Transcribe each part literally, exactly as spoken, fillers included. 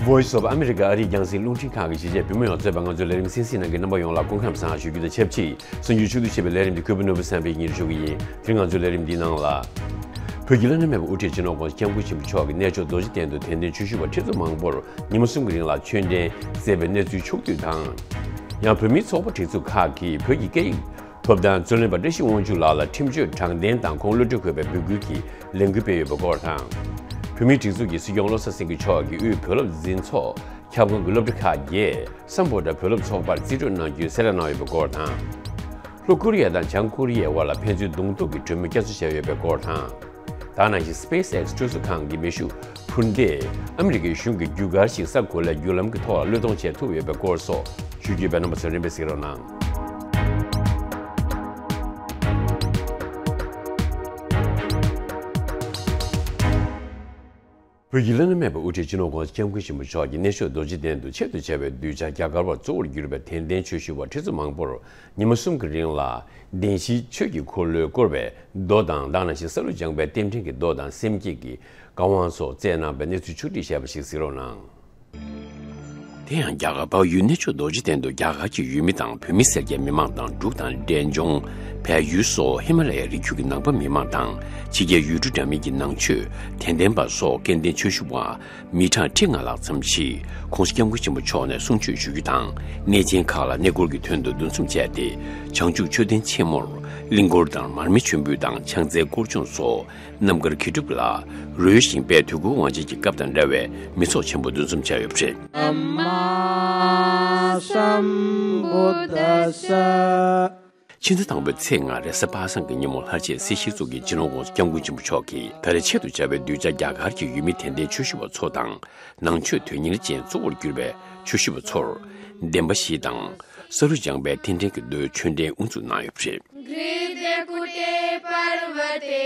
Voice of America ཨ་རིའི་རྒྱང་སྲིང་རླུང་འཕྲིན་ཁང་གི་གཞིས་བྱེས་བོད་མི་ཡོངས་གཙོས་པའི་ང་ཚོའི་ལས་རིམ་གསན་གཟིགས་གནང་མཁན་རྣམ་པ་ཡོངས་ལ་སྐུ་ཁམས་བཟང་ཞུ་རྒྱུ་དང་ཆབས་ཅིག་གསར་འགྱུར་ཕྱོགས་བསྡུས་བྱས་པའི་ལས་རིམ་འདི་ཁོལ་པོ་ནོར་བུ་བསམ་འཕེལ་གྱིས་སྙན་སྒྲོན་ཞུ་གི་ཡིན། དེ་རིང་ང་ཚོའི་ལས་རིམ་འདིའི་ནང་ལ། བོད་ཀྱི་བླ་ན་མེད་པའི་དབུ་ཁྲིད་སྤྱི་ནོར་༧གོང་ས་༧སྐྱབས་མགོན་ཆེན་པོ་མཆོག་གིས་གནས་མཆོག་རྡོ་རྗེ་གདན་དུ་དད་ལྡན་ཆོས་ཞུ་བ་ཁྲི་ཚོ་མང་པོར་ཉིན་མོ་གསུམ་གྱི་རིང་ལ་ཆོས་འབྲེལ་སྩལ་བའི་གནས་ཚུལ་ཕྱོགས་བསྡུས་དང་། ཡང་བོད་མིའི་ཚོགས་པ་སྒྲིག་འཛུགས་ཁག་གིས་བོད་ཀྱི་སྐད་ཡིག་ཐོབ་ཐང་རྩོད་ལེན་པ་བཀྲ་ཤིས་དབང་ཕྱུག་ལགས་ལ་ཁྲིམས་གཅོད་དྲང་བདེན་དང་ཁོང་གློད་གྲོལ་དགོས་པའི་འབོད་སྐུལ་གྱི་ལས་འགུལ་སྤེལ་ཡོད་པའི་སྐོར་དང་། བོད་མིའི་སྒྲིག་འཛུགས་ཀྱི་སྲིད་སྐྱོང་བློ་བཟང་སེང་གེ་མཆོག་གིས་དབུས་བོད་སློབ་འཛིན་ཚོགས་ཁྱབ་ཁོངས་ཀྱི་སློབ་གྲྭ་ཁག་བརྒྱད་སམ་བྷོ་ཊ་བོད་སློབ་ཚོགས་པར་རྩིས་སྤྲོད་གནང་རྒྱུའི་གསལ་བསྒྲགས་གནང་ཡོད་པའི་སྐོར་དང་། ལྷོ་ཀོ་རི་ཡ་དང་བྱང་ཀོ་རི་ཡའི་དབར་ལ་ཕན་ཚུན་གདོང་གཏུག་གི་གྲོས་མོལ་བསྐྱར་གསོ་བྱས་ཡོད་པའི་སྐོར་དང་། ད་ག་ནང་བཞིན་SpaceX་སྤྲོ་ཚོགས་ཁང་གི་མེ་ཤུགས་འཕུར་མདས་ཨ་མི་རི་ཀའི་གཞུང་གི་རྒྱུ་སྐར་ཞིག་ས་གོ་ལའི་རྒྱུ་ལམ་གྱི་ཐོག་ལ་བློས་གཏོང་བྱེད་ཐུབ་ཡོད་པའི་སྐོར་སོགས་ཞུ་རྒྱུ་ཡོད་པས་རྣམ་པ་ཚོས་རིམ་པས་གཟིགས་རོགས་གནང་། བོད་ཀྱི་བླ་ན་མེད་པའི་དབུ་ཁྲིད་སྤྱི་ནོར་༧གོང་ས་༧སྐྱབས་མགོན་ཆེན་པོ་མཆོག་གིས་གནས་མཆོག་རྡོ་རྗེ་གདན་དུ་ཆེད་དུ་བྱ་བའི་གདུལ་བྱ་རྒྱ་གར་བ་གཙོ་བོར་གྱུར་པའི་དད་ལྡན་ཆོས་ཞུ་བ་ཁྲི་ཚོ་མང་པོར་ཉིན་མོ་གསུམ་གྱི་རིང་ལ་བདེན་བཞིའི་ཆོས་ཀྱི་འཁོར་ལོས་བསྐོར་བའི་མདོ་དང་། ད་ག་ནང་བཞིན་ས་ལུ་ལྗང་པའི་རྟེན་འབྲེལ་གྱི་མདོ་དང་སེམས་བསྐྱེད་ཀྱི་བཀའ་དབང་སོགས་བསྩལ་གནང་བའི་གནས་ཚུལ་ཕྱོགས་བསྒྲིགས་བྱས་པ་ཞིག་གཟིགས་རོགས་གནང་། དེ་ཡང་རྒྱ་གར་འཕགས་ཡུལ་གནས་མཆོག་རྡོ་རྗེ་གདན་དུ་རྒྱ་གར་གྱི་ཡུལ་མི་དང་བོད་མི་སེར་སྐྱའི་མི་མང་དང་འབྲུག་དང་འབྲས་ལྗོངས། བལ་ཡུལ་སོགས་ཧི་མ་ལ་ཡའི་རི་རྒྱུད་ཀྱི་ནང་པ་མི་མང་དང་ཕྱི་རྒྱལ་ཡུལ་གྲུ་འདྲ་མིན་གྱི་ནང་ཆོས་དད་ལྡན་པ་སོགས་སྐལ་ལྡན་ཆོས་ཞུ་བ་མི་གྲངས་ཁྲི་ལྔ་ལྷག་ཙམ་ཞིག་༧གོང་ས་༧སྐྱབས་མགོན་ཆེན་པོ་མཆོག་ནས་གསུང་ཆོས་ཞུ་རྒྱུ་དང་། གནས་ཆེན་ཁག་ལ་གནས་སྐོར་གྱི་དོན་དུ་འདུ་འཛོམས་བྱས་ཏེ། བྱང་ཆུབ་མཆོད་རྟེན་ཆེན་མོར་གླིང་སྐོར་དང་མར་མེ་མཆོད་འབུལ་དང་ཕྱག་འཚལ་སྐོར་སྦྱོང་སོགས་རྣམ་དཀར་དགེ་སྒྲུབ་ལ་རོལ་ཞིང་དཔལ་དུས་འཁོར་དབང་ཆེན་གྱི་སྐབས་དང་འདྲ་བའི་མི་ཚོགས་ཆེན་པོ་འདུ་འཛོམས་བྱས་ཡོད་པ་རེད། ཕྱི་ཟླ་དང་པོའི་ཚེས་ལྔ་རེས་གཟའ་པ་སངས་ཀྱི་ཉིན་མོ་ལྷར་བཅས་སྲིད་ཞིའི་གཙུག་གི་སྤྱི་ནོར་༧གོང་ས་༧སྐྱབས་མགོན་ཆེན་པོ་མཆོག་གིས་ད་རེས་ཆེད་དུ་བྱ་བའི་གདུལ་བྱ་རྒྱ་གར་གྱི་ཡུལ་མི་དད་ལྡན་ཆོས་ཞུ་བ་ཚོ་དང་། ནང་ཆོས་དོན་གཉེར་ཅན་གཙོ་བོར་གྱུར་པའི་ཆོས་ཞུ་བ་ཚོར་བདེན་པ་བཞི་དང་། ས་ལུ་ལྗང་པའི་རྟེན་འབྲེལ་གྱི་མདོའི་ཆོས་འབྲེལ་དབུ་འཛུགས་གནང་ཡོད་པ་རེད། हृदयकुटे पर्वते।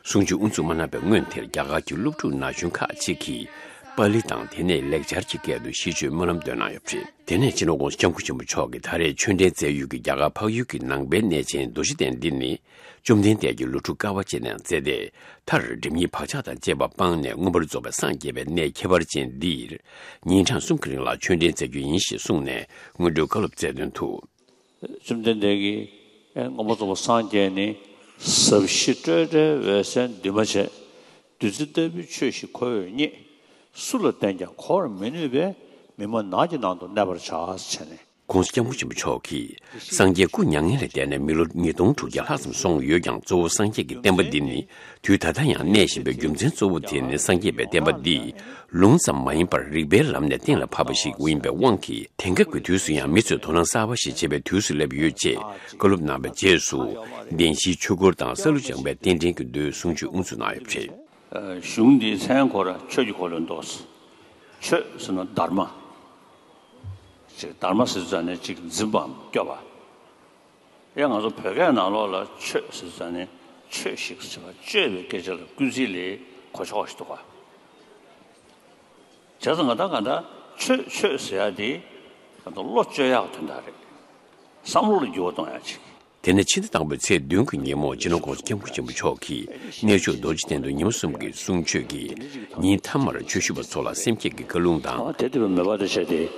གསུང་ཆོས་དབུ་འཛུགས་མ་གནང་བའི་སྔོན་དེར་རྒྱ་གར་གྱི་སློབ་ཕྲུག་ན་གཞོན་ཁག་ཅིག་གིས་པཱ་ལི་དང་དེ་ནས་ལེགས་སྦྱར་གྱི་སྐད་དུ་ཤིས་བརྗོད་སྨོན་ལམ་འདོན་གནང་ཡོད་པ་རེད། དེ་ནས་སྤྱི་ནོར་༧གོང་ས་༧སྐྱབས་མགོན་ཆེན་པོ་མཆོག་གིས་ད་རེས་ཆོས་འབྲེལ་སྩལ་ཡུལ་གྱི་རྒྱ་གར་འཕགས་ཡུལ་གྱི་ནང་པའི་གནས་ཆེན་རྡོ་རྗེ་གདན་འདི་ནི། བཅོམ་ལྡན་འདས་ཀྱིས་ལོ་དྲུག་དཀའ་བ་སྤྱད་ནས་མཛད་དེ། མཐར་སྒྲིབ་གཉིས་བག་ཆགས་དང་བཅས་པ་སྤངས་ནས་མངོན་པར་རྫོགས་པའི་སངས་རྒྱས་པའི་གནས་ཁྱད་པར་ཅན་འདིར། ཉིན་གྲངས་གསུམ་གྱི་རིང་ལ་ཆོས་འབྲེལ་མཛད་རྒྱུ་ཡིན་ཞེས་གསུངས་ནས་སྔོན་འགྲོའི་བཀའ་སློབ་སྩལ་དོན་དུ། བཅོམ་ལྡན་འདས་ཀྱིས་མངོན་པར་རྫོགས་པར་སངས་རྒྱས་ནས་ཟབ་ཞི་སྤྲོས་བྲལ་འོད་གསལ་འདུས་མ་བྱས། བདུད་རྩི་ལྟ་བུའི་ཆོས་ཤིག་ཁོ་བོས་རྙེད། སུ་ལ་བསྟན་ཀྱང་གོ་བར་མི་ནུས་པས། མི་སྨྲ་ནགས་ཀྱི་ནང་དུ་གནས་པར་བྱ་ཟེར་ནས། ༸གོང་ས་༸སྐྱབས་མགོན་ཆེན་པོ་མཆོག་གིས། སངས་རྒྱས་སྐུ་མྱ་ངན་ལས་འདས་ནས་མི་ལོ་ཉིས་སྟོང་དྲུག་བརྒྱ་ལྷག་ཙམ་སོང་ཡོད་ཀྱང་། གཙོ་བོ་སངས་རྒྱས་ཀྱི་བསྟན་པ་འདི་ནི་དུས་ད་ལྟ་ཡང་གནས་བཞིན་པའི་རྒྱུ་མཚན་གཙོ་བོ་དེ་ནི། སངས་རྒྱས་པའི་བསྟན་པ་འདི་ལུང་ཙམ་མ་ཡིན་པར་རིགས་པའི་ལམ་ནས་གཏན་ལ་ཕབ་པ་ཞིག་ཡིན་པའི་དབང་གིས། དེང་སྐབས་ཀྱི་དུས་སུ་ཡང་མི་ཚོས་དོ་སྣང་གསར་པ་ཞིག་བྱེད་པའི་དུས་སུ་སླེབས་ཡོད་ཅེས་བཀའ་སློབ་གནང་བའི་རྗེས་སུ། བདེན་བཞིའི་ཆོས་འཁོར་དང་ས་ལུ་ལྗང་པའི་རྟེན་འབྲེལ་གྱི་མདོའི་གསུང་ཆོས་དབུ་འཛུགས་གནང་ཡོད་པ་རེད། གཞུང་འདིའི་མཚན་ཁོ་རང་ཆོས་ཀྱི་འཁོར་ལོ་འདོགས། ཆོས་ཟེར་ན་དྷརྨ། ཅིག་དྷརྨ་ཟེར་ཙང་ནས་ཅིག་འཛིན་པའམ་སྐྱོབ་པ། ཡང་ང་ཚོ་བོད་སྐད་ནང་ལོགས་ལ་ཆོས་ཟེར་ཙང་ནས་ཆོས་ཤིག་ཟེར་བ་སྤྱོད་པའི་སྐད་ཆ་ལ་སྐུལ་ཚིག་ལས་གོ་ཆོག་ཞིག་འདུག་ག་བྱས་ཙང་ང་ད་ག་ད་ཆོས་ཆོས་ཟེར་ཡ་དེ་ང་ཚོ་བློ་བཅོས་ཡག་དོན་དག་རེད། བསམ་བློ་ལ་འགྱུར་བ་གཏོང་ཡག་ཅིག་དེ་ནས་ཕྱི་ཟླ་དང་པོའི་ཚེས་བདུན་གྱི་ཉིན་མོ་སྤྱི་ནོར་༸གོང་ས་༸སྐྱབས་མགོན་ཆེན་པོ་མཆོག་གིས་གནས་མཆོག་རྡོ་རྗེ་གདན་དུ་ཉིན་མོ་གསུམ་གྱི་གསུང་ཆོས་ཀྱིས་ཉིན་མཐའ་མར་ཆོས་ཞུ་བ་ཚོ་ལ་སེམས་བསྐྱེད་ཀྱི་བཀའ་ལུང་དང་། དེ་དེ་བས་མེད་པ་དེ་བྱས་ཏེ།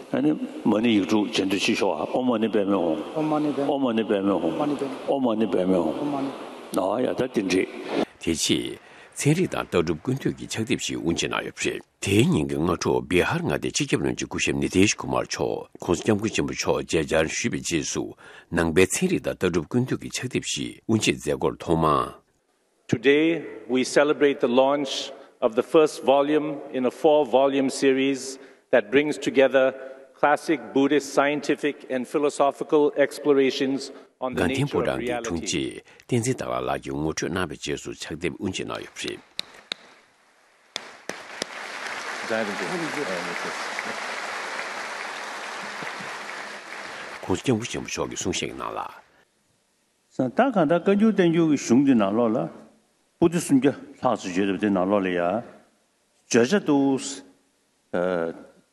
ཨ་ནི་མ་ཎི་ཡིག་དྲུག་རྗེས་ཟློས་ཅིག་ཤོག་ཨ། ཨོཾ་མ་ཎི་པདྨེ་ཧཱུྃ། ཨོཾ་མ་ཎི་པདྨེ་ཧཱུྃ། ཨོཾ་མ་ཎི་པདྨེ་ཧཱུྃ། ཨོཾ་མ་ཎི་པདྨེ་ཧཱུྃ། ཨོཾ་མ་ཎི། ཨ་ཡ་ད་དེ་འདྲས། དེ་རྗེས་ཚན་རིག་དང་ལྟ་གྲུབ་ཀུན་བཏུས་ཀྱི་ཕྱག་དེབ་ཞིག་དབུ་འབྱེད་གནང་ཡོད་པ་རེད། དེའི་ཉིན་གྱི་སྔ་དྲོ་བི་ཧར་མངའ་སྡེའི་སྤྱི་ཁྱབ་བློན་ཆེན་སྐུ་ཞབས་ནི་ཏེཤ་ཀུ་མར་མཆོག་༸གོང་ས་༸སྐྱབས་མགོན་ཆེན་པོ་མཆོག་མཇལ་བཅར་ཞུས་པའི་རྗེས་སུ། ནང་པའི་ཚན་རིག་དང་ལྟ་གྲུབ་ཀུན་བཏུས་ཀྱི་ཕྱག་དེབ་ཞིག་དབུ་འབྱེད་མཛད་སྒོར་ཐོག་མར། Today, we celebrate the launch of the first volume in a four-volume series that brings together classic Buddhist scientific and philosophical explorations on the དགའ་ལྡན་nature ཕོ་of བྲང་གི་དྲུང་reality. ཆེ་བསྟན་འཛིན་བདག་ལྷ་ལགས་ཀྱིས་ངོ་སྤྲོད་གནང་བའི་རྗེས་སུ་ཕྱག་དེབ་དབུ་འབྱེད་གནང་ཡོད་པ་རེད། ༸གོང་ས་༸སྐྱབས་མགོན་ཆེན་པོ་མཆོག་གིས་གསུང་བཤད་ཀྱི་ནང་ལ། ད་གང་ལྟར་བཀའ་འགྱུར་བསྟན་འགྱུར་གྱི་གཞུང་འདི་ནང་ལོགས་ལ་པོ་ཏི་སུམ་བརྒྱ་ལྷག་ཙམ་བརྗོད་བསྡད་པ་དེ་ནང་ལོགས་ལ་ཡ། བརྗོད་བྱ་དུ།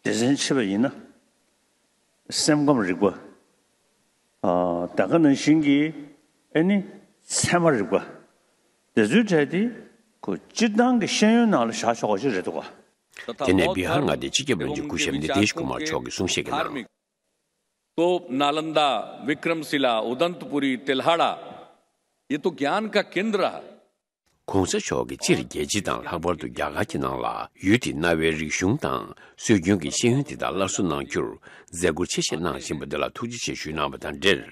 སྡེ་ཚན་ཕྱེ་བ་ཡིན་ན། སེམས་ཁམས་རིག་པ། ད་ག་ནང་བཞིན་གྱི་ཨ་ནི་ཚད་མ་རིག་པ། དེ་ཚོའི་གྲས་དེ་ཁོ་སྤྱིར་བཏང་གི་ཤེས་ཡོན་ནང་ལ་བཞག་ཆོག་པ་ཞིག་རེད་འདུག་ག་དེ་ནས་བི་ཧར་མངའ་སྡེའི་སྤྱི་ཁྱབ་བློན་ཆེན་སྐུ་ཞབས་ནི་ཏེ་ཤ་ཀུ་མར་མཆོག་གིས་གསུང་བཤད་ཀྱི་ནང་། तोप नालंदा, विक्रमशिला, उदंतपुरी, तिल्हाड़ा, ये तो ज्ञान का केंद्र है। ༧གོང་ས་མཆོག་གིས་སྤྱིར་རྒྱལ་སྤྱི་དང་ལྷག་པར་དུ་རྒྱ་གར་གྱི་ནང་ལ་ཡུལ་དེའི་གནའ་བོའི་རིག་གཞུང་དང་སྲོལ་རྒྱུན་གྱི་ཤེས་ཡོན་དེ་དག་སླར་གསོ་གནང་རྒྱུར་མཛད་ཁུར་ཆེ་བཞེས་གནང་བཞིན་པ་འདི་ལ་ཐུགས་རྗེ་ཆེ་ཞུས་གནང་བ་དང་འབྲེལ།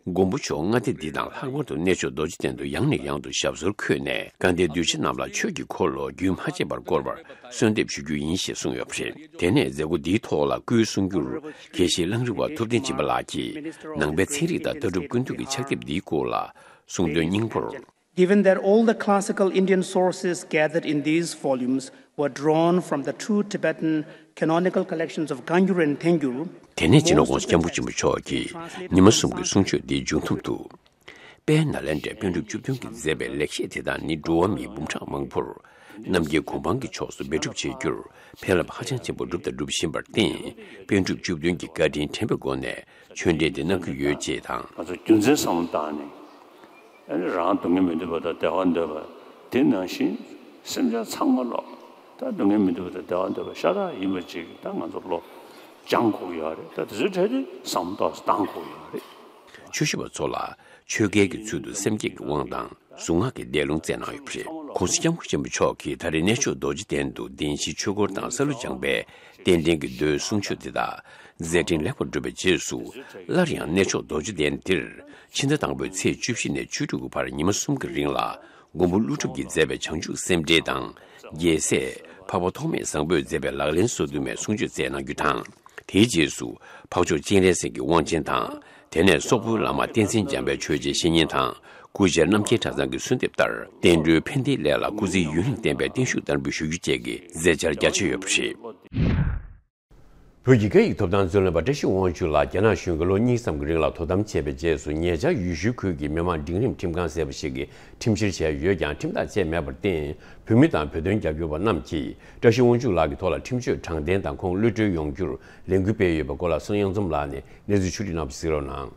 མགོན་པོ་མཆོག་མངའ་སྡེ་འདི་དང་ལྷག་པར་དུ་གནས་མཆོག་རྡོ་རྗེ་གདན་དུ་ཡང་ནས་ཡང་དུ་ཞབས་སོར་འཁོད་ནས་དགའ་ལྡན་གདུལ་བྱ་རྣམས་ལ་ཆོས་ཀྱི་འཁོར་ལོ་རྒྱུན་མ་ཆད་པར་བསྐོར་བར་གསོལ་འདེབས་ཞུ་རྒྱུ་ཡིན་ཞེས་གསུངས་ཡོད་པ་རེད། དེ་ནས་མཛད་སྒོ་འདིའི་ཐོག་ལ་སྐུའི་གསུང་སྒྱུར་དགེ་བཤེས་གླང་རི་བ་ཐུབ་བསྟན་སྦྱིན་པ་ལགས་ཀྱིས་ནང་པའི་ཚན་རིག་དང་ལྟ་གྲུབ་ཀུན་བཏུས་ཀྱི་ཕྱག་དེབ་འདིའི་སྐོར་ལ་གསུང་དོན་སྙིང་པོར། Given that all the classical Indian sources gathered in these volumes were drawn from the two Tibetan canonical collections of Gangyur and Tengyur, དེ་ནས་སྤྱི་ནོར་༧གོང་ས་༧སྐྱབས་མགོན་ཆེན་པོ་མཆོག་གིས་ཉི་མ་གསུམ་གྱི་གསུང་ཆོས་འདིའི་མཇུག་སྡོམ་དུ། དཔལ་ནཱ་ལེནྡྲའི་པཎ་གྲུབ་བཅུ་བདུན་གྱིས་མཛད་པའི་ལེགས་བཤད་དེ་དག་ནི་འགྲོ་བ་མིའི་འབུམ་ཕྲག་མང་པོར་རྣམ་མཁྱེན་གོ་འཕང་གི་ཕྱོགས་སུ་འབད་སྒྲུབ་བྱེད་རྒྱུར་ཕན་རླབས་ཧ་ཅང་ཆེན་པོ་བསྒྲུབས་དང་སྒྲུབ་བཞིན་པར་བརྟེན། པཎ་གྲུབ་བཅུ་བདུན་གྱི་བཀའ་དྲིན་དྲན་པའི་སྒོ་ནས་ཆོས་འབྲེལ་འདི་གནང་གི་ཡོད་ཅེས་དང་། ང་ཚོ་རྒྱུ་མཚན་བསམ་བློ་བཏང་ནས། ཨ་ནི་རང་སྡུག་བསྔལ་མི་འདོད་པ་དང་བདེ་བ་འདོད་པ། དེ་ནང་བཞིན་སེམས་ཅན་ཚང་མ་ལོ་ད་སྡུག་བསྔལ་མི་འདོད་པ་དང་བདེ་བ་འདོད་པ་ཤ་སྟག་ཡིན་པ་ཅིག་ད་ང་ཚོ་བློ་སྦྱང་དགོས་ཀྱི་ཡོད་རེད། ད་དེ་ཚོའི་གྲས་དེ་བསམ་བློ་ཏོག་ཙམ་བཏང་དགོས་ཀྱི་ཡོད་རེད། ཆོས་ཞུ་བ་ཚོ་ལ་ཆོས་སྐལ་གྱི་ཚུལ་དུ་སེམས་བསྐྱེད་ཀྱི་དབང་དང་གཟུངས་སྔགས་ཀྱི་བཟླས་ལུང་སྩལ་གནང་ཡོད་པ་རེད། ༸གོང་ས་༸སྐྱབས་མགོན་ཆེན་པོ་མཆོག་གིས་ད་རེས་གནས་མཆོག་རྡོ་རྗེ་གདན་དུ་བདེན་བཞིའི་ཆོས་འཁོར་དང་ས་ལུ་སྦྱངས་པའི་རྟེན་འབྲེལ་གྱི་མདོའི་གསུང་ཆོས་དེ་དག་མཛད་འཕྲིན་ལེགས་པར་བསྒྲུབས་པའི་རྗེས་སུ། སླར་ཡང་གནས་མཆོག་རྡོ་རྗེ་གདན་འདིར་ཕྱི་ཟླ་དང་པོའི་ཚེས་བཅུ་བཞི་ནས་བཅུ་དྲུག་གི་བར་ཉི་མ་གསུམ་གྱི་རིང་ལ་མགོན་པོ་ཀླུ་སྒྲུབ་ཀྱིས་མཛད་པའི་བྱང་ཆུབ་སེམས་འགྲེལ་དང་། རྒྱལ་སྲས་འཕགས་པ་ཐོགས་མེད་བཟང་པོས་མཛད་པའི་ལག་ལེན་སོ་བདུན་མའི་གསུང་ཆོས་སྩལ་གནང་རྒྱུ་དང་། དེའི་རྗེས་སུ་འཕགས་མཆོག་སྤྱན་རས་གཟིགས་ཀྱི་དབང་ཆེན་དང་། དེ་ནས་སོག་པོའི་བླ་མ་བསྟན་འཛིན་འཇམ་དཔལ་ཆོས་རྗེའི་བཤེས་གཉེན་དང་། སྐུ་བཅར་རྣམ་རྒྱལ་གྲྭ་ཚང་གི་གསོལ་འདེབས་ལྟར་བསྟན་འགྲོའི་ཕན་བདེའི་སླད་ལ་སྐུ་ཚེ་ཡུན་རིང་བརྟན་པའི་བརྟན་བཞུགས་བསྟར་འབུལ་ཞུ་རྒྱུ་བཅས་ཀྱི་མཛད་འཆར་རྒྱ་ཆེ་ཡོད་པ་རེད། བོད་ཀྱི་སྐད་ཡིག་ཐོབ་ཐང་རྩོད་ལེན་པ་བཀྲ་ཤིས་དབང་ཕྱུག་ལགས་རྒྱ་ནག་གཞུང་གིས་ལོ་གཉིས་ཙམ་གྱི་རིང་ལ་དོ་དམ་བྱས་པའི་རྗེས་སུ་ཉེ་ཆར་ཡུལ་ཤུལ་ཁུལ་གྱི་མི་དམངས་འབྲིང་རིམ་ཁྲིམས་ཁང་ཟེར་བ་ཞིག་གིས་ཁྲིམས་བཤེར་བྱས་ཡོད་ཀྱང་ཁྲིམས་ཐག་བཅད་མེད་པར་བརྟེན། བོད་མི་དང་བོད་དོན་རྒྱབ་སྐྱོར་བ་རྣམས་ཀྱིས་བཀྲ་ཤིས་དབང་ཕྱུག་ལགས་ཀྱི་ཐོག་ལ་ཁྲིམས་གཅོད་དྲང་བདེན་དང་ཁོང་གློད་གྲོལ་ཡོང་རྒྱུར་ལས་འགུལ་སྤེལ་ཡོད་པའི་སྐོར་ལ་སངས་དབྱངས་འཛོམས་ལགས་ནས་གནས་ཚུལ་ཕྱོགས་སྒྲིག་གནང་བ་གཟིགས་རོགས་གནང་།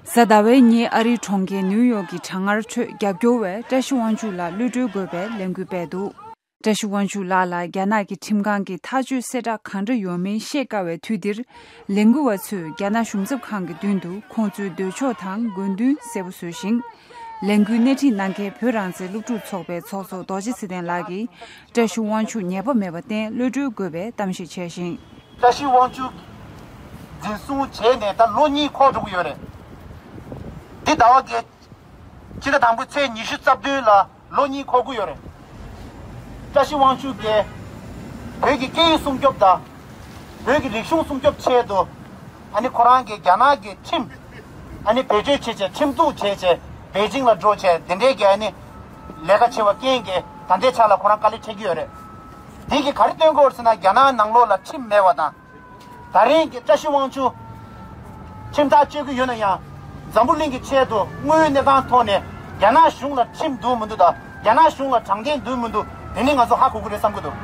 གཟའ་ཟླ་བའི་ཉིན་ཨ་རིའི་གྲོང་ཁྱེར་ནིའུ་ཡོག་གི་གྲང་ངར་ཁྲོད་རྒྱབ་སྐྱོར་བས་བཀྲ་ཤིས་དབང་ཕྱུག་ལགས་གློད་གྲོལ་དགོས་པའི་ལས་འགུལ་སྤེལ་འདུག་བཀྲ་ཤིས་དབང་ཕྱུག་ལགས་ལ་རྒྱ་ནག་གི་ཁྲིམས་ཁང་གིས་ཐག་གཅོད་གསལ་བསྒྲགས་གང་འདྲ་ཡོང་མིན་ཤེས་དཀའ་བའི་དུས་འདིར། ལས་འགུལ་བ་ཚོས་རྒྱ་ནག་གཞུང་ཚབ་ཁང་གི་མདུན་དུ་ཁོང་ཚོའི་འདོད་ཕྱོགས་དང་དགོས་འདུན་གསལ་པོ་བཟོས་ཤིང་། ལས་འགུལ་སྣེ་ཁྲིད་གནང་མཁན་བོད་རང་བཙན་སློབ་ཕྲུག་ཚོགས་པའི་ཚོགས་གཙོ་རྡོ་རྗེ་ཚེ་བརྟན་ལགས་ཀྱིས་བཀྲ་ཤིས་དབང་ཕྱུག་ཉེས་པ་མེད་པར་བརྟེན་གློད་གྲོལ་དགོས་པའི་གཏམ་བཤད་བྱས་ཤིང་། བཀྲ་ཤིས་དབང་ཕྱུག་འཛིན་བཟུང་བྱས་ནས་ད་ལོ་གཉིས་འཁོར་འགྲོ་གི་ཡོད་རེད། འདི་ཟླ་བ་འགའི་ཕྱི་ཟླ་དང་པོའི་ཚེས་ཉི་ཤུ་རྩ་བདུན་ལ་ལོ་གཉིས་འཁོར་གྱི་ཡོད་རེད། བཀྲ་ཤིས་དབང་ཕྱུག་གིས་བོད་ཀྱི་སྐད་ཡིག་སྲུང་སྐྱོབ་དང་། བོད་ཀྱི་རིག་གཞུང་སྲུང་སྐྱོབ་ཆེད་དུ། ཨ་ནི་ཁོ་རང་གིས་རྒྱ་ནག་གི་ཁྲིམས་ཨ་ནི་བེད་སྤྱོད་བྱས་བྱས་ཁྲིམས་གཏུག་བྱས་བྱས་པེ་ཅིང་ལ་འགྲོ་བྱས་དེ་འདྲའི་གི་ཨ་ནི་ལས་ཀ་བྱས་པ་རྐྱེན་གྱིས་ད་ལྟའི་ཆ་ལ་ཁོ་རང་དཀའ་ལས་འཕྲད་ཀྱི་ཡོད་རེད། འདི་གིས་ག་རེ་སྟོན་གྱི་ཡོད་རེད་ཟེར་ན་རྒྱ་ནག་ནང་ལོགས་ལ་ཁྲིམས་མེད་པ་དང་། ད་རིང་གི་བཀྲ་ཤིས་དབང་ཕྱུག་ཁྲིམས་ཐག་གཅོད་ཀྱི་ཡོད་ན་ཡང་། འཛམ་བུ་གླིང་གི་ཆེད་དུ་དངོས་ཡོད་གནས་སྟངས་ཐོག་ནས་རྒྱ་ནག་གཞུང་ལ་ཁྲིམས་འདུག་མི་འདུག་དང་རྒྱ་ནག་གཞུང་ལ་དྲང་བདེན་འདུག་མི་འདུག་དེ་ནི་ང་ཚོ་ཧ་གོ་གི་རེད་བསམ་གྱི་འདུག་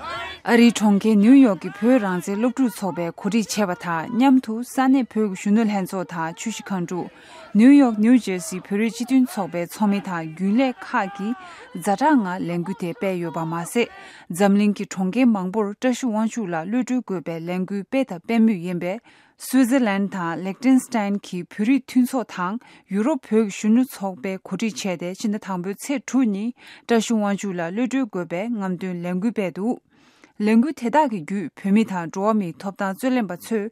ཨ་རིའི་གྲོང་ཁྱེར་ནིའུ་ཡོག་གི་བོད་རང་བཙན་སློབ་ཕྲུག་ཚོགས་པས་གོ་སྒྲིག་བྱས་པ་དང་མཉམ་དུ་ས་གནས་བོད་ཀྱི་གཞོན་ནུ་ལྷན་ཚོགས་དང་ཆུ་བཞི་སྒང་དྲུག་ནིའུ་ཡོག་ནིའུ་ཇར་སི་བོད་རིགས་སྤྱི་མཐུན་ཚོགས་པའི་ཚོགས་མི་དང་རྒྱུན་ལས་ཁག་གིས་ཛ་དྲག་ངང་ལས་འགུལ་དེ་སྤེལ་ཡོད་པ་མ་ཟད། འཛམ་གླིང་གི་གྲོང་ཁྱེར་མང་པོར་བཀྲ་ཤིས་དབང་ཕྱུག་ལགས་གློད་གྲོལ་དགོས་པའི་ལས་འགུལ་སྤེལ་དང་སྤེལ་མུས་ཡིན་པས། སུའུ་ཙེར་ལན་དང་ལེག་ཏེན་སི་ཏན་གྱི་བོད་རིགས་མཐུན་ཚོགས་དང་ཡུ་རོབ་བོད་ཀྱི་གཞོན་ནུ་ཚོགས་པས་གོ་སྒྲིག་བྱས་ཏེ་ཕྱི་ཟླ་དང་པོའི་ཚེས་དྲུག་ཉིན་བཀྲ་ཤིས་དབང་ཕྱུག་ལགས་གློད་གྲོལ་དགོས་པའི་རྔམ་སྟོན་ལས་འགུལ་སྤེལ་འདུག་ལས་འགུལ་དེ་དག་གི་བརྒྱུད་བོད་མི་དང་འགྲོ་བ་མིའི་ཐོབ་ཐང་རྩོད་ལེན་པ་ཚོས་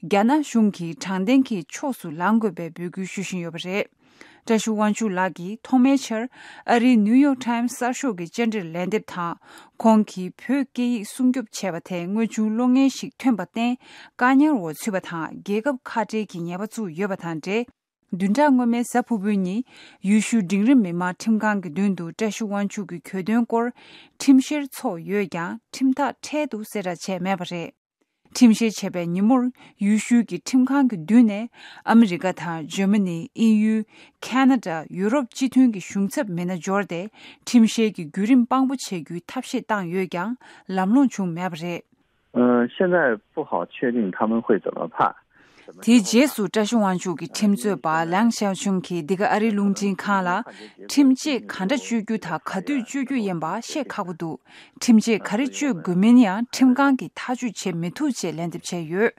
རྒྱ་ནག་གཞུང་གིས་དྲང་བདེན་གྱི་ཕྱོགས་སུ་ལངས་དགོས་པའི་འབོད་སྐུལ་ཞུ་བཞིན་ཡོད་པ་རེད། བཀྲ་ཤིས་དབང་ཕྱུག་ལགས་ཀྱིས་ཐོག་མའི་ཆར་ཨ་རིའི་ནིའུ་ཡོག་ཊའིམ་གསར་ཤོག་གི་བཅར་འདྲིར་ལན་འདེབས་དང་། ཁོང་གིས་བོད་སྐད་ཡིག་སྲུང་སྐྱོབ་བྱས་པ་དེ་དངོས་བྱུང་བློ་ངན་ཞིག་ཐོན་པར་བརྟེན་བཀག་ཉར་འོག་ཚུད་པ་དང་རྒྱལ་ཁབ་ཁ་བྲལ་གྱི་ཉེས་པ་བཙུགས་ཡོད་པ་དང་འབྲེལ། བདུན་ཕྲག་སྔོན་མའི་གཟའ་ཕུར་བུའི་ཉིན་ཡུལ་ཤུལ་འབྲིང་རིམ་མི་དམངས་ཁྲིམས་ཁང་གི་མདུན་དུ་བཀྲ་ཤིས་དབང་ཕྱུག་གི་གྱོད་དོན་སྐོར་ཁྲིམས་བཤེར་ཚོགས་ཡོད་ཀྱང་ཁྲིམས་ཐག་འཕྲལ་དུ་གསལ་བསྒྲགས་བྱས་མེད་པ་རེད། ཁྲིམས་བཤེར་བྱས་པའི་ཉིན་མོར་ཡུལ་ཤུལ་གྱི་ཁྲིམས་ཁང་གི་མདུན་ནས་ཨ་མི་རི་ཀ་དང་འཇར་མ་ནི། དབྱིན་ཡུལ། ཁ་ན་ཌ། ཡུ་རོབ་སྤྱི་མཐུན་གྱི་གཞུང་ཚབ་མི་སྣ་འབྱོར་ཏེ་ཁྲིམས་བཤེར་གྱི་བརྒྱུད་རིམ་དཔང་པོ་བྱེད་རྒྱུའི་ཐབས་ཤེས་བཏང་ཡོད་ཀྱང་ལམ་ལྷོང་བྱུང་མེད་པ་རེད། 呃，现在不好确定他们会怎么判， དེའི་རྗེས་སུ་བཀྲ་ཤིས་དབང་ཕྱུག་གི་ཁྲིམས་རྩོད་པ་ལང་ཞའོ་ཆུང་གིས་འདི་ག་ཨ་རིའི་རླུང་འཕྲིན་ཁང་ལ། ཁྲིམས་ཆད་ག་འདྲ་གཅོད་རྒྱུ་དང་ག་དུས་གཅོད་རྒྱུ་ཡིན་པ་བཤད་ཁག་པོ་འདུག་ཁྲིམས་ཆད་ག་རེ་གཅོད་དགོས་མིན་ཡང་ཁྲིམས་ཁང་གིས་ཐག་གཅོད་བྱེད་མི་ཐུབ་ཅེས་ལན་འདེབས་བྱས་ཡོད།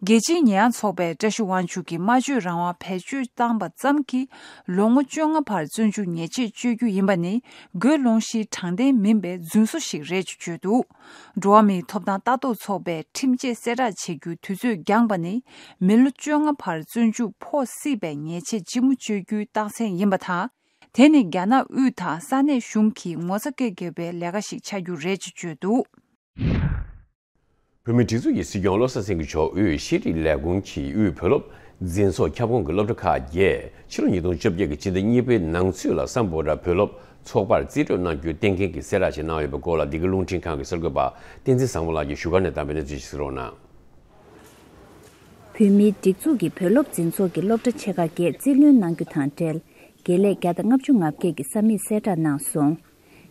རྒྱལ་སྤྱིའི་ཉེས་ཡངས་ཚོགས་པས་བཀྲ་ཤིས་དབང་ཕྱུག་གི་སྨྲ་བརྗོད་རང་དབང་བེད་སྤྱོད་བཏང་པ་ཙམ་གྱིས་ལོ་ངོ་བཅོ་ལྔ་བར་བཙོན་འཇུག་ཉེས་ཆད་གཅོད་རྒྱུ་ཡིན་པ་ནི་དགོས་སློང་གཞིའི་དྲང་བདེན་མིན་པའི་རྫུན་བཟོ་ཞིག་རེད་ཅེས་བརྗོད་འདུག་འགྲོ་བ་མིའི་ཐོབ་ཐང་ལྟ་རྟོག་ཚོགས་པས་ཁྲིམས་ཆད་གསལ་བསྒྲགས་བྱེད་རྒྱུའི་དུས་ཚོད་འགྱངས་པ་ནི་མི་ལོ་བཅོ་ལྔ་བར་བཙོན་འཇུག་ཕོག་སྲིད་པའི་ཉེས་ཆད་ལྕི་མོ་གཅོད་རྒྱུའི་རྟགས་མཚན་ཡིན་པ་དང་། དེ་ནི་རྒྱ་ནག་དབུས་དང་ས་གནས་གཞུང་གིས་ངོ་ཚ་སྐྱེ་དགོས་པའི་ལས་ཀ་ཞིག་ཆགས་རྒྱུ་རེད་ཅེས་བརྗོད་འདུག་བོད་མིའི་སྒྲིག་འཛུགས་ཀྱི་སྲིད་སྐྱོང་བློ་བཟང་སེང་གེ་མཆོག་དབུས་ཤེས་རིག་ལས་ཁུངས་ཀྱི་དབུས་བོད་སློབ་འཛིན་ཚོགས་ཁྱབ་ཁོངས་ཀྱི་སློབ་གྲྭ་ཁག་བརྒྱད་ཕྱི་ལོ་ཉིས་སྟོང་བཅོ་བརྒྱད་ཀྱི་སྤྱི་ཟླ་གཉིས་པའི་ནང་ཚུད་ལ་སམ་བྷོ་ཊ་བོད་སློབ་ཚོགས་པར་རྩིས་སྤྲོད་གནང་རྒྱུའི་གཏན་འཁེལ་གྱི་གསལ་བསྒྲགས་ཤིག་གནང་ཡོད་པའི་སྐོར་ལ། འདི་ག་རླུང་འཕྲིན་ཁང་གི་གསར་འགོད་པ་བསྟན་འཛིན་བཟང་པོ་ལགས་ཀྱིས་བཞུགས་སྒར་ནས་བཏང་བའི་གནས་ཚུལ་ཞིག་གསན་རོགས་གནང་། བོད་མིའི་སྒྲིག་འཛུགས་ཀྱི་བོད་སློབ་འཛིན་ཚོགས་ཀྱི་སློབ་གྲྭ་ཆེ་ཁག་བརྒྱད་རྩིས་ལེན་གནང་རྒྱུ་དང་འབྲེལ། དགེ་ལས་བརྒྱ་དང་ལྔ་བཅུ་ང་བརྒྱད་ཀྱིས་ས་མིག་གསལ་བསྒྲགས་གནང་སོང་།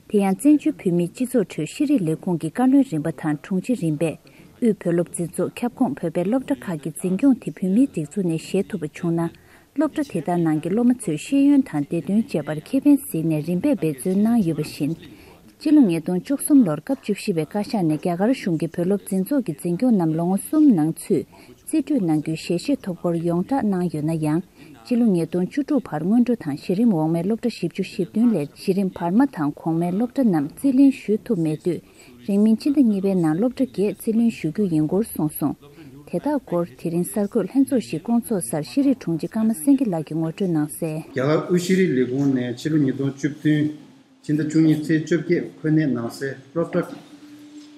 དེ་ཡང་བཙན་བྱོལ་བོད་མིའི་སྤྱི་ཚོགས་ཁྲོད་ཤེས་རིག་ལས་ཁུངས་ཀྱི་བཀའ་བློན་རིམ་པ་དང་དྲུང་ཆེ་རིམ་པས་དབུས་བོད་སློབ་འཛིན་ཚོགས་ཁྱབ་ཁོངས་བོད་པའི་སློབ་གྲྭ་ཁག་གི་འཛིན་སྐྱོང་དེ་བོད་མིའི་སྒྲིག་འཛུགས་ནས་བཞེས་ཐུབ་པ་བྱུང་ན། སློབ་གྲྭ་དེ་དག་ནང་གི་སློབ་མ་ཚོའི་ཤེས་ཡོན་དང་བདེ་དོན་བཅས་པར་ཁེ་ཕན་གཟིགས་ནས་རིམ་པས་འབད་བརྩོན་གནང་ཡོད་པ་བཞིན། སྤྱི་ལོ་ཉིས་སྟོང་བཅུ་གསུམ་ལོར་སྐབས་བཅུ་བཞི་པའི་བཀའ་ཤག་ནས་རྒྱ་གར་གཞུང་གི་བོད་སློབ་འཛིན་ཚོགས་ཀྱི་འཛིན་སྐྱོང་རྣམས་ལོ་ངོ་གསུམ་ནང་ཚུད་རྩིས་སྤྲོད་གནང་རྒྱུའི་ཞལ་བཞེས་ཐོབ་སྐོར་ཡོངས་བསྒྲགས་གནང་ཡོད་ན་ཡང་། སྤྱི་ལོ་ཉིས་སྟོང་བཅུ་དྲུག་བར་སྔོན་འགྲོ་དང་གཞི་རིམ་འོག་མའི་སློབ་གྲྭ་བཞི་བཅུ་ཞེ་བདུན་ལས་གཞི་རིམ་བར་མ་དང་གོང་མའི་སློབ་གྲྭ་རྣམས་རྩིས་ལེན་ཞུས་ཐུབ་མེད་དུས། རིང་མིན་སྤྱི་ཟླ་གཉིས་པའི་ནང་སློབ་གྲྭ་བརྒྱད་རྩིས་ལེན་ཞུ་རྒྱུ་ཡིན་སྐོར་གསུངས་སོང་། དེ་དག་སྐོར་དེ་རིང་གསར་འགོད་ལྷན་ཚོགས་ཤིག་བསྐོང་ཚོགས་སར་ཤེས་རིག་དྲུང་ཆེ་ཀརྨ་སེང་གེ་ལགས་ཀྱིས་ངོ་སྤྲོད་གནང་གསལ། རྒྱ་གར་དབུས་ཤེས་རིག་ལས་ཁུངས་ནས་ཕྱི་ལོ་ཉིས་སྟོང་བཅུ་བདུན་སྤྱི་ཟླ་བཅུ་གཉིས་ཚེས་བཅོ་བརྒྱད་ཁོ་ནའི་ནང་གསལ་སློབ་གྲྭ།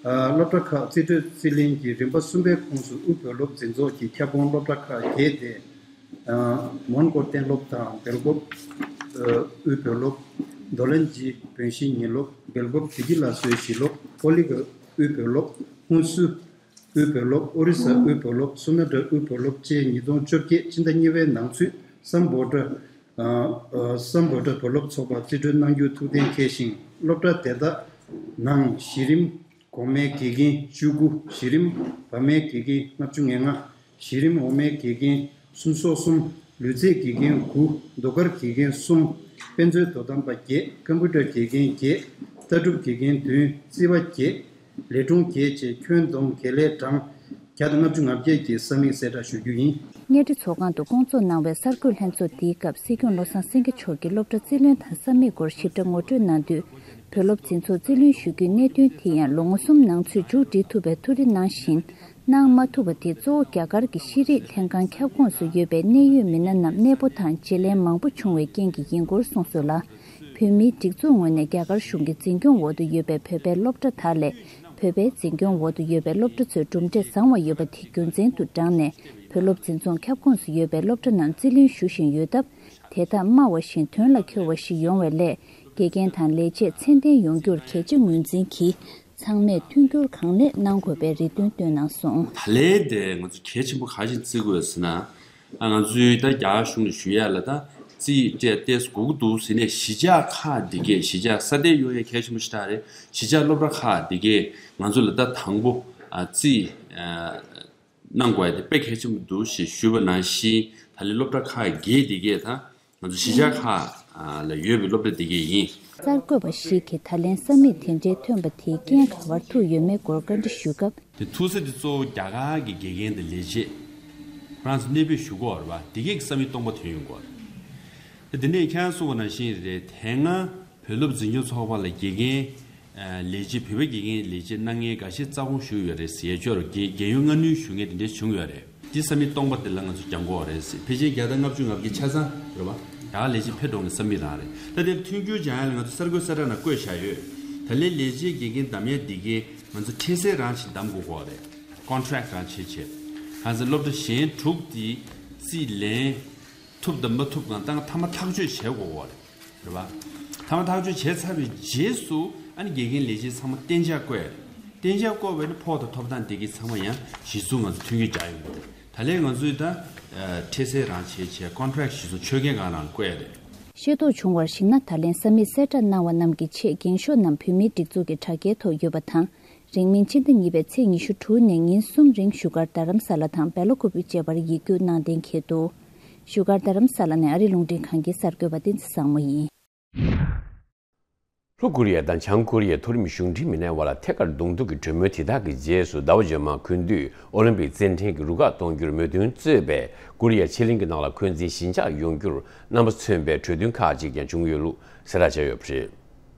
ཨ། སློབ་གྲྭ་ཁག་རྩིས་སྤྲོད་རྩིས་ལེན་གྱི་རིམ་པ་གསུམ་པའི་ཁོངས་སུ་དབུས་བོད་སློབ་འཛིན་ཚོགས་ཀྱི་ཁྱབ་ཁོངས་སློབ་གྲྭ་ཁག་བརྒྱད་དེ། ཨ། མོན་གྷོ་གཏན་སློབ་དང་སྦེལ་ཀོབ། ཨ། དབུས་བོད་སློབ། མདོ་ལན་གྱི་བོན་གཞིས་ཉིན་སློབ། སྦེལ་ཀོབ་བདེ་སྐྱིད་ལ་སོའི་གཞིས་སློབ། ཀོ་ལི་གྷལ་དབུས་བོད་སློབ། ཧུན་སུར་དབུས་བོད་སློབ། ཨོ་རི་ས་དབུས་བོད་སློབ། སུ་ནཱ་ཏྲ་དབུས་བོད་སློབ་བཅས་ཉིས་སྟོང་བཅོ་བརྒྱད་ཕྱི་ཟླ་གཉིས་པའི་ནང་ཚུད་སམ་བྷོ་ཊ། ཨ། ཨ། སམ་བྷོ་ཊ་བོད་སློབ་ཚོགས་པར་རྩིས་སྤྲོད་གནང་རྒྱུའི་ཐུགས་གཏན་འཁེལ་ཞིང་། སློབ་གྲྭ་དེ་དག་ནང་གཞི་རིམ་གོང་མའི་དགེ་རྒན་བཅུ་དགུ། གཞི་རིམ་བར་མའི་དགེ་རྒན་ལྔ་བཅུ་ང་ལྔ། གཞི་རིམ་འོག་མའི་དགེ་རྒན་སུམ་སོ་གསུམ། ལུས་རྩལ་དགེ་རྒན་དགུ། ཟློས་གར་དགེ་རྒན་གསུམ། དཔེ་མཛོད་དོ་དམ་པ་བརྒྱད། ཀམ་པུ་ཊར་དགེ་རྒན་བརྒྱད། ལྟ་གྲུབ་དགེ་རྒན་བདུན། རྩིས་པ་བརྒྱད། ལས་སྒྲུང་བརྒྱད་བཅས་ཁྱོན་བསྡོམས་དགེ་ལས་གྲངས་བརྒྱ་དང་ལྔ་བཅུ་ང་བརྒྱད་ཀྱི་ས་མིག་གསལ་བསྒྲགས་ཞུ་རྒྱུ་ཡིན། གཉའ་ཁྲི་ཚོགས་ཁང་དུ་བསྐོང་ཚོགས་གནང་བའི་གསར་འགོད་ལྷན་ཚོགས་འདིའི་སྐབས་སྲིད་སྐྱོང་བློ་བཟང་སེང་གེ་མཆོག་གིས་སློབ་གྲྭ་རྩིས་ལེན་དང་ས་མིག་སྐོར་ཞིབ་ཕྲ་ངོ་སྤྲོད་གནང་དུས། བོད་སློབ་འཛིན་ཚོགས་རྩིས་ལེན་ཞུ་རྒྱུའི་གནད་དོན་དེ་ཡང་ལོ་ངོ་གསུམ་ནང་ཚུད་མཇུག་སྒྲིལ་ཐུབ་པའི་ཐུགས་རེ་གནང་བཞིན། གནང་མ་ཐུབ་པ་དེ་གཙོ་བོ་རྒྱ་གར་གྱི་ཤེས་རིག་ལྷན་ཁང་ཁྱབ་ཁོངས་སུ་ཡོད་པའི་གནད་ཡོད་མི་སྣ་རྣམས་གནས་སྤོ་དང་བརྗེ་ལེན་མང་པོ་བྱུང་བའི་རྐྱེན་གྱིས་ཡིན་སྐོར་གསུངས་སོང་ལ། བོད་མིའི་སྒྲིག་འཛུགས་ངོས་ནས་རྒྱ་གར་གཞུང་གི་འཛིན་སྐྱོང་འོག་ཏུ་ཡོད་པའི་བོད་པའི་སློབ་གྲྭ་དག་ལས། བོད་པའི་འཛིན་སྐྱོང་འོག་ཏུ་ཡོད་པའི་སློབ་གྲྭ་ཚོས་གྲུབ་འབྲས་བཟང་བ་ཡོད་པ་དེ་རྒྱུ་མཚན་དུ་བགྲངས་ནས། བོད་སློབ་འཛིན་ཚོགས་ཁྱབ་ཁོངས་སུ་ཡོད་པའི་སློབ་གྲྭ་རྣམས་རྩིས་ལེན་ཞུ་བཞིན་ཡོད་སྟབས། དེ་དག་སྨྲ་བ་བཞིན་དོན་ལ་འཁྱོལ་བ་ཞིག་ཡོང་བའི་སླད། དགེ་རྒན་དང་ལས་བྱེད་ཚད་ལྡན་ཡོང་རྒྱུར་གལ་ཆེ་ངོས་འཛིན་གྱིས། ཚང་མས་མཐུན་འགྱུར་གང་ལེགས་གནང་དགོས་པའི་རེ་འདུན་བཏོན་གནང་སོང་། ད་ལན་དེ་ང་ཚོ་གལ་ཆེན་པོ་ག་རེ་བརྩི་དགོས་ཟེར་ན། ཨ། ང་ཚོའི་ད་རྒྱ་གར་གཞུང་ནས་ཞུ་ཡ་ལ་ད་རྩིས་སྤྲད་ཏེ་དགོས་ཀྱི་འདུག་ཟེར་ནས་གཞིས་ཆགས་ཁག་འདི་གས། གཞིས་ཆགས་ས་གནས་ཡོང་ཡ་གལ་ཆེན་པོ་ཞེ་དྲག་རེད། གཞིས་ཆགས་སློབ་གྲྭ་ཁག་འདི་གས་ང་ཚོ་ལ་ད་དང་པོ། ཨ། རྩིས། ཨ། གནང་དགོས་ཡ་དེ་དཔེ་གལ་ཆེན་པོ་འདུག་ཞེས་ཞུས་པ་ནང་བཞིན། ད་ལན་སློབ་གྲྭ་ཁག་བརྒྱད་འདི་གས་ད་ང་ཚོ་གཞིས་ཆགས་ཁག་ལ་ཡོད་པའི་སློབ་གྲྭ་འདི་གས་ཡིན། གསར་འགོད་པ་ཞིག་གིས་ད་ལན་ས་མིག་དེ་འདྲའི་ཐོན་པ་དེའི་རྐྱེན་ག་བར་ཐུག་ཡོད་མེད་སྐོར་བཀའ་འདྲི་ཞུས་སྐབས། དེ་ཐུག་ས་དེ་གཙོ་བོ་རྒྱ་གར་གྱི་དགེ་རྒན་དང་ལས་བྱེད་ཁོ་རང་ཚོ་གནས་སྤོས་ཞུ་དགོས་རེད་པ། དེ་གས་ཀྱི་ས་མིག་སྟོང་པ་ཐོན་ཡོང་གི་རེད། དེ་ནས་ཁྱེད་རང་གསུངས་པ་ནང་བཞིན་རེད། དེ་སྔ་བོད་སློབ་འཛིན་སྐྱོང་ཚོགས་པ་ལ་དགེ་རྒན། ཨ། ལས་བྱེད། བོད་པའི་དགེ་རྒན་ལས་བྱེད་གནང་མཁན་འགའ་ཤས་རྩ་དགོངས་ཞུས་ཡོད་རེད་ཟེར། ཡ་ཅོར་རྒན་རྒན་ཡོལ་སྔ་སྣུར་ཞུ་མཁན་དེ་འདྲ་བྱུང་ཡོད་རེད། དེ་ས་མིག་སྟོང་པ་དེ་ལ་ང་ཚོ་རྒྱག་དགོས་རེད་ཟེར། ཕལ་ཆེར་བརྒྱ་དང་ལྔ་བཅུ་ང་བརྒྱད་ཆ་ཚང་རེད་པ། ད་ལས་བྱེད་ཕེབས་འགྲོ་མཁན་ས་མིག་རང་རེད། ད་དེར་མཐུན་འགྱུར་སྦྱང་ཡ་ལ་ང་ཚོ་གསར་འགོད་གསལ་བསྒྲགས་ནང་བཀོད་བཞག་ཡོད། ད་ལན་ལས་བྱེད་དགེ་རྒན་གདམ་ཡ་འདི་གས་ང་ཚོ་འཕྲལ་སེལ་རང་བཞིན་གདམ་དགོས་ཀྱི་རེད། ཀོན་ཊེག་རང་བྱེད་བྱེད། གང་ཟེར་སློབ་གྲྭ་གཞན་དྲུག་དེ་རྩིས་ལེན་ཐུབ་དང་མ་ཐུབ་གང་ལྟར་མཐའ་མ་ཐག་གཅོད་བྱེད་དགོས་ཀྱི་རེད། རེད་པ། མཐའ་མ་ཐག་གཅོད་བྱས་ཚར་བའི་རྗེས་སུ་ཨ་ནི་དགེ་རྒན་ལས་བྱེད་ཚང་མ་གཏན་འཇགས་བསྐོ་ཡ་རེད། གཏན་འཇགས་བསྐོ་བའི་ནི་ཕོགས་དང་ཐོབ་ཐང་དེ་གའི་ཚང་མ་ཡང་གཞི་བཟུང་ང་ཚོ་མཐུན་འགྱུར་རྒྱག་ཡོང་གི་རེད། ད་ལན་ང་ཚོས་ད་ཨ་འཕྲལ་སེལ་རང་བྱེད་བྱས། ཀོན་ཊེག་གཞི་བཟུང་ཆོད་མཁན་གང་རང་བསྐོ་ཡ་རེད། ཤེས་རྟོགས་བྱུང་བར་གཞིགས་ན། ད་ལན་ས་མིག་གསལ་བསྒྲགས་གནང་བ་རྣམས་ཀྱི་ཆེད་འགེངས་ཤོག་རྣམས་བོད་མིའི་སྒྲིག་འཛུགས་ཀྱི་དྲ་རྒྱའི་ཐོག་ཡོད་པ་དང་། རིང་མིན་ཕྱི་ཟླ་གཉིས་པའི་ཚེས་ཉི་ཤུ་དྲུག་ནས་ཉིན་གསུམ་རིང་བཞུགས་སྒར་རྡ་རམ་ས་ལ་དང་སྦེལ་ཀོབ་བཅས་པར་ཡིག་རྒྱུགས་གནང་གཏན་འཁེལ་འདུག་བཞུགས་སྒར་རྡ་རམ་ས་ལ་ནས་ཨ་རི་རླུང་འཕྲིན་ཁང་གི་གསར་འགོད་པ་བསྟན་འཛིན་བཟང་མོ་ཡིན། ལྷོ་ཀོ་རི་ཡ་དང་བྱང་ཀོ་རི་ཡའི་མཐོ་རིམ་གཞུང་འབྲེལ་མི་སྣའི་དབར་ལ་ཐད་ཀར་གདོང་ཐུག་གི་གྲོས་མོལ་དེ་དག་གི་རྗེས་སུ་ཟླ་བ་རྗེས་མར་དགུན་དུས་ཨོ་ལིམ་པིག་རྩེད་འགྲན་གྱི་རུ་ཁག་གཏོང་རྒྱུར་མོས་མཐུན་གཙོས་པའི་ཀོ་རི་ཡ་ཕྱེད་གླིང་གི་ནང་ལ་འཁོན་འཛིན་ཞི་འཇགས་ཡོང་རྒྱུར་རྣམ་པ་མཚོན་པའི་གྲོས་མཐུན་ཁག་ཅིག་ཀྱང་བྱུང་ཡོད་ལུགས་གསལ་བསྒྲགས་བྱས་ཡོད་པ་རེད།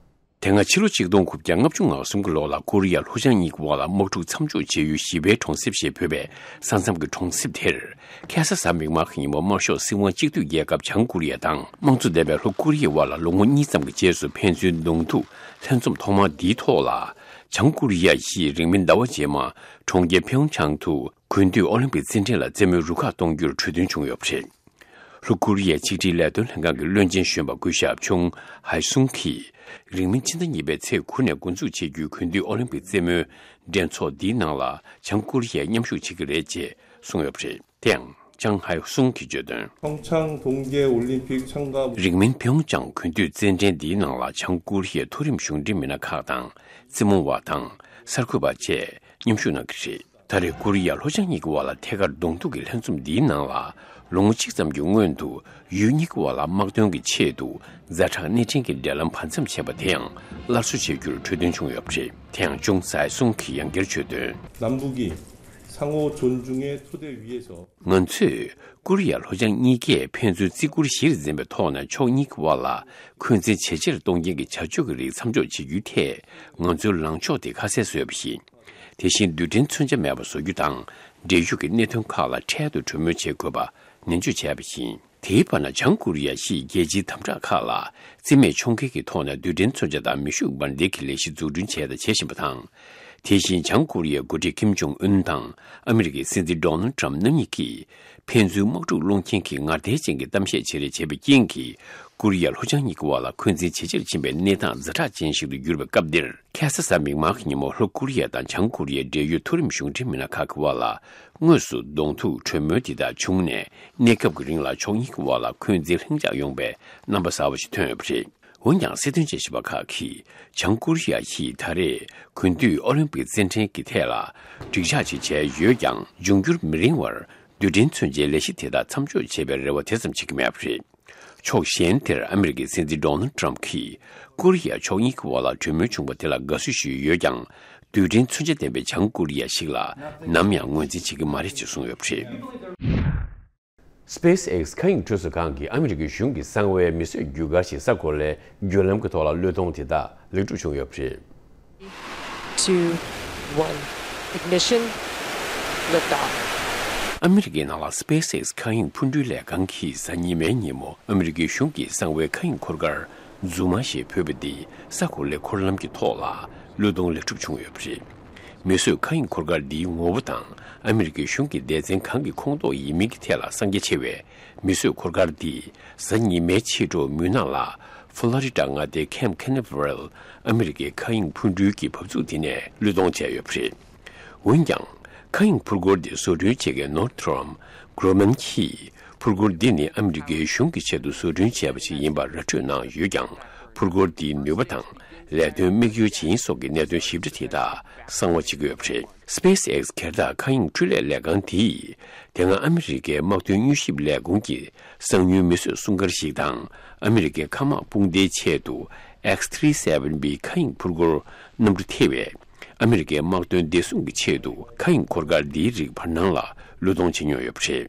དེ་སྔ་ཕྱི་ལོ་ཆིག་སྟོང་དགུ་བརྒྱ་ལྔ་བཅུ་ང་གསུམ་གྱི་ལོ་ལ་ཀོ་རི་ཡ་ལྷོ་བྱང་གཉིས་ཀྱི་དབར་ལ་དམག་འཁྲུག་མཚམས་འཇོག་བྱས་ཡུལ་ཞི་བའི་གྲོང་གསེབ་ཞེས་འབོད་པའི་ས་མཚམས་ཀྱི་གྲོང་གསེབ་དེར། ཁ་སང་གཟའ་མིག་དམར་གྱི་ཉིན་མོ་དམར་ཤོག་སྲིད་དབང་གཅིག་སྡུད་རྒྱལ་ཁབ་བྱང་ཀོ་རི་ཡ་དང་དམངས་གཙོ་ལྡན་པའི་ལྷོ་ཀོ་རི་ཡའི་དབར་ལ་ལོ་ངོ་གཉིས་ཙམ་གྱི་རྗེས་སུ་ཕན་ཚུན་གདོང་ཐུག་ལྷན་འཛོམས་ཐོག་མ་འདིའི་ཐོག་ལ། བྱང་ཀོ་རི་ཡ་ཡིས་རིང་མིན་ཟླ་བ་རྗེས་མ་གྲོང་ཁྱེར་ཕེའུ་ཆང་དུ་དགུན་དུས་ཨོ་ལིམ་པིག་རྩེད་འགྲན་ལ་རྩེད་མོའི་རུ་ཁག་གཏོང་རྒྱུར་གྲོས་མཐུན་བྱུང་ཡོད་པ་རེད། ལྷོ་ཀོ་རི་ཡའི་ཕྱི་འབྲེལ་ལས་དོན་ལྷན་ཁང་གི་བློན་ཆེན་གཞོན་པ་སྐུ་ཞབས་ཆུང་ཧའེ་སུང་གིས། རིང་མིན་ཕྱི་ཟླ་གཉིས་པའི་ཚེས་དགུ་ནས་འགོ་འཛུགས་བྱེད་རྒྱུའི་དགུན་དུས་ཨོ་ལིམ་པིག་རྩེད་མོའི་འགྲན་ཚོགས་འདིའི་ནང་ལ་བྱང་ཀོ་རི་ཡས་མཉམ་ཞུགས་བྱེད་ཀྱི་རེད་ཅེས་གསུངས་ཡོད་པ་རེད། དེ་ཡང་ཅང་ཧའེ་སུང་གིས་བརྗོད་དོན། 平昌冬季奥林匹克参加 རིང་མིན་ཕེའུ་ཅང་དགུན་དུས་རྩེད་འགྲན་འདིའི་ནང་ལ་བྱང་ཀོ་རི་ཡའི་མཐོ་རིམ་གཞུང་འབྲེལ་མི་སྣ་ཁག་དང་རྩེད་མོ་བ་དང་གསར་འགོད་པ་བཅས་མཉམ་ཞུགས་གནང་གི་རེད། ད་རེས་ཀོ་རི་ཡ་ལྷོ་བྱང་གཉིས་ཀྱི་དབར་ལ་ཐད་ཀར་གདོང་ཐུག་གི་ལྷན་འཛོམས་འདིའི་ནང་ལ་ལོ་ངོ་གཅིག་ཙམ་གྱི་སྔོན་དུ་ཡུལ་གཉིས་ཀྱི་དབར་ལ་དམག་དོན་གྱི་ཆེད་དུ་ཛ་དྲག་སྣེ་འདྲེན་གྱི་འབྲེལ་ལམ་བར་མཚམས་བྱས་པ་དེ་ཡང་སླར་གསོ་བྱེད་རྒྱུར་གྲོས་མཐུན་བྱུང་ཡོད་པ་རེད། དེ་ཡང་ཅུང་ཧའེ་སུང་གིས་ཡང་བསྐྱར་བརྗོད་དོན། 남북이 상호 존중의 토대 위에서 ང་ཚོས་ཀོ་རི་ཡ་ལྷོ་བྱང་གཉིས་ཀས་ཕན་ཚུན་བརྩི་བཀུར་གཞིར་འཛིན་པའི་ཐོག་ནས་ཕྱོགས་གཉིས་ཀྱི་དབར་ལ་འཁོན་འཛིན་ཇེ་ཆེར་གཏོང་མཁན་གྱི་བྱ་སྤྱོད་ཀྱི་རིགས་མཚམས་འཇོག་བྱེད་རྒྱུའི་ཐད་ང་ཚོའི་ལངས་ཕྱོགས་དེ་ཁ་གསལ་བཟོས་པ་ཡིན། དེ་བཞིན་རྡུལ་ཕྲན་མཚོན་ཆ་མེད་པ་བཟོ་རྒྱུ་དང་འབྲེལ་ཡོད་ཀྱི་གནད་དོན་ཁག་ལ་འཕྲལ་དུ་གྲོས་མོལ་བྱེད་དགོས་པ་ནན་བརྗོད་བྱས་པ་ཡིན། དེའི་བར་ན་བྱང་ཀོ་རི་ཡ་ཞིག་རྒྱལ་སྤྱིའི་དམ་དྲག་ཁག་ལ་རྩིས་མེད་ཕྱོགས་འགལ་གྱི་ཐོག་ནས་རྡུལ་ཕྲན་མཚོན་ཆ་དང་མེ་ཤུགས་འབར་མདེལ་གྱི་ལས་གཞི་འཛུགས་སྐྲུན་བྱས་དང་བྱེད་བཞིན་པ་དང་། དེ་བཞིན་བྱང་ཀོ་རི་ཡའི་འགོ་ཁྲིད་ཀིམ་ཇོང་ཨུན་དང་ཨ་མི་རི་ཀའི་སྲིད་འཛིན་ཌོ་ནལ་ཊམ་རྣམ་གཉིས་ཀྱིས་ཕན་ཚུན་དམག་འཁྲུག་སློང་མཁན་གྱི་ངར་ལྡན་ཅན་གྱི་གཏམ་བཤད་བྱེད་རེས་བྱས་པའི་རྐྱེན་གྱིས་ཀོ་རི་ཡ་ལྷོ་བྱང་གཉིས་ཀྱི་དབར་ལ་འཁོན་འཛིན་ཇེ་ཆེར་ཕྱིན་པའི་གནས་སྟངས་ཛ་དྲག་ཅན་ཞིག་ཏུ་གྱུར་བའི་སྐབས་འདིར། ཁ་སང་གཟའ་མིག་དམར་གྱི་ཉིན་མོ་ལྷོ་ཀོ་རི་ཡ་དང་བྱང་ཀོ་རི་ཡའི་འབྲེལ་ཡོད་མཐོ་རིམ་གཞུང་འབྲེལ་མི་སྣ་ཁག་གི་དབར་ལ་དངོས་སུ་གདོང་ཐུག་གྲོས་མོལ་འདི་དག་བྱུང་ནས་གནས་སྐབས་ཀྱི་རིང་ལ་ཕྱོགས་གཉིས་ཀྱི་དབར་ལ་འཁོན་འཛིན་ལྷིང་འཇགས་ཡོང་པའི་རྣམ་པ་གསར་པ་ཞིག་ཐོན་ཡོད་པ་རེད། འོན་ཀྱང་སྲིད་དོན་དཔྱད་ཞིབ་པ་ཁག་གིས་བྱང་ཀོ་རི་ཡ་ཡིས་ད་རེས་དགུན་དུས་ཨོ་ལིམ་པིག་རྩེད་འགྲན་གྱི་ཐད་ལ་འགྲིག་འཇགས་ཤིག་བྱས་ཡོད་ཀྱང་འབྱུང་འགྱུར་མི་རིང་བར་རྡུལ་ཕྲན་མཚོན་ཆའི་ལས་གཞི་དེ་དག་མཚམས་འཇོག་བྱེད་པའི་རེ་བ་དེ་ཙམ་བྱེད་ཀྱི་མེད་པ་རེད། ཕྱོགས་གཞན་དེར་ཨ་མི་རི་ཀའི་སྲིད་འཛིན་ཌོ་ནལ་ཊམ་གྱིས་ཀོ་རི་ཡ་ཕྱོགས་གཉིས་ཀྱི་དབར་ལ་གྲོས་མོལ་བྱུང་བ་དེ་ལ་དགའ་བསུ་ཞུས་ཡོད་ཀྱང་རྡུལ་ཕྲན་མཚོན་ཆ་ལྡན་པའི་བྱང་ཀོ་རི་ཡ་ཞིག་ལ་ནམ་ཡང་ངོས་འཛིན་བྱེད་ཀྱི་མ་རེད་ཅེས་གསུངས་ཡོད་པ་རེད། སྤེས་ཨེགས་མཁའ་དབྱིངས་འཕྲུལ་བཟོ་ཁང་གིས་ཨ་མི་རི་ཀའི་གཞུང་གི་གསང་བའི་མིས་བཟོས་རྒྱུ་སྐར་ཞིག་ས་འཁོར་ལས་བརྒྱུད་ལམ་གྱི་ཐོག་ལ་བློས་གཏོང་དེ་དག་ལེགས་གྲུབ་བྱུང་ཡོད་པ་རེད། Two, one, ignition, liftoff. ཨ་མི་རི་ཀའི་ནང་ལ་སྤེས་ཨེགས་མཁའ་དབྱིངས་འཕུར་འགྲུལ་ལས་ཁང་གིས་གཟའ་ཉི་མའི་ཉིན་མོ་ཨ་མི་རི་ཀའི་གཞུང་གི་གསང་བའི་མཁའ་དབྱིངས་འཁོར་སྐར་རྫུན་མ་ཞེས་འབོད་པ་འདི་ས་འཁོར་ལས་འཁོར་ལམ་གྱི་ཐོག་ལ་བློས་གཏོང་ལེགས་གྲུབ་བྱུང་ཡོད་པ་རེད། མིས་བཟོས་མཁའ་དབྱིངས་འཁོར་སྐར་འདིའི་ངོ་བོ་དང་ཨ་མི་རི་ཀའི་གཞུང་གི་སྡེ་ཚན་གང་གི་ཁོངས་གཏོགས་ཡིན་མིན་གྱི་ཐད་ལ་གསང་རྒྱ་ཆེ་བས། མིས་བཟོས་འཁོར་སྐར་འདི་གཟའ་ཉི་མའི་ཕྱི་དྲོ་མུན་ནག་ལ་ཕོ་ལོ་རི་ཌ་མངའ་སྡེའི་ཁེམ་ཁེ་ནེ་ཝེལ་ཨ་མི་རི་ཀའི་མཁའ་དབྱིངས་འཕུར་འགྲུལ་གྱི་བབས་ཚུགས་དེ་ནས་བློས་གཏོང་བྱས་ཡོད་པ་རེད། འོན་ཀྱང་། མཁའ་དབྱིངས་འཕུར་འཁོར་འདི་བཟོ་སྐྲུན་བྱེད་མཁན་ནོར་ཐི་རོམ་གྷོ་རུ་མན་གྱིས་འཕུར་འཁོར་འདི་ནི་ཨ་མི་རི་ཀའི་གཞུང་གི་ཆེད་དུ་བཟོ་སྐྲུན་བྱས་པ་ཞིག་ཡིན་པར་ར་སྤྲོད་གནང་ཡོད་ཀྱང་། འཕུར་འཁོར་འདིའི་ནུས་པ་དང་ལས་དོན་དམིགས་ཡུལ་ཇི་ཡིན་སོགས་ཀྱི་གནད་དོན་ཞིབ་ཕྲ་དེ་དག་གསང་བ་བྱེད་ཀྱི་ཡོད་པ་རེད། སྤེས་ཨེགས་སྒེར་བདག་མཁའ་དབྱིངས་འཕྲུལ་ལས་ལས་ཁང་འདིས་དེ་སྔ་ཨ་མི་རི་ཀའི་དམག་དོན་མྱུལ་ཞིབ་ལས་ཁུངས་ཀྱི་གསང་ཉུལ་མི་བཟོས་སྲུང་སྐར་ཞིག་དང་ཨ་མི་རི་ཀའི་མཁའ་དམག་དཔུང་སྡེའི་ཆེད་དུ་ཨེགས་ཐི་རི་སེ་ཝེན་བི་མཁའ་དབྱིངས་འཕུར་འཁོར་གནམ་གྲུ་ཐེ་བའི་ཨ་མི་རི་ཀའི་དམག་དོན་བདེ་སྲུང་གི་ཆེད་དུ་མཁའ་དབྱིངས་འཁོར་སྐར་འདིའི་རིགས་བར་སྣང་ལ་བློས་གཏོང་བྱེད་མྱོང་ཡོད་པ་རེད།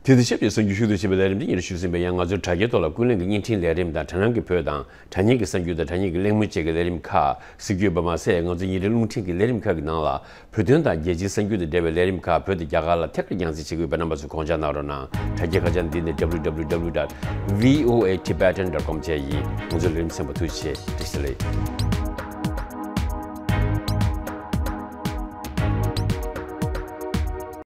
དེ་དང་ཆབས་ཅིག་གསར་འགྱུར་ཞུ་གཏུག་བྱེད་པའི་ལས་རིམ་འདི་ཉིད་ཞུ་ཟིན་པ་ཡང་། ང་ཚོའི་དྲ་རྒྱའི་ཐོག་ལ་ཀུན་གླེང་གི་བརྙན་འཕྲིན་ལས་རིམ་དང་དྲ་སྣང་གི་བོད་དང་དྲ་བརྙན་གྱི་གསར་འགྱུར་དང་དྲ་བརྙན་གྱི་གླེང་མོལ་བཅས་ཀྱི་ལས་རིམ་ཁག་གཟིགས་རྒྱུ་ཡོད་པ་མ་ཟད། ང་ཚོའི་ཉིན་རེའི་རླུང་འཕྲིན་གྱི་ལས་རིམ་ཁག་གི་ནང་ལ་བོད་དོན་དང་རྒྱལ་སྤྱིའི་གསར་འགྱུར་དང་འབྲེལ་བའི་ལས་རིམ་ཁག་བོད་དང་རྒྱ་གར་ལ་ཐད་ཀར་རྒྱང་སྲིང་བྱེད་ཀྱི་ཡོད་པས། རྣམ་པ་ཚོས་དགོངས་འཇགས་གནང་རོགས་གནང་། དྲ་རྒྱའི་ཁ་བྱང་འདི་ནི་W W W dot V O A Tibetan dot com བཅས་ཡིན། ང་ཚོའི་ལས་རིམ་གསན་པར་ཐུགས་རྗེ་ཆེ། བཀྲ་ཤིས་བདེ་ལེགས།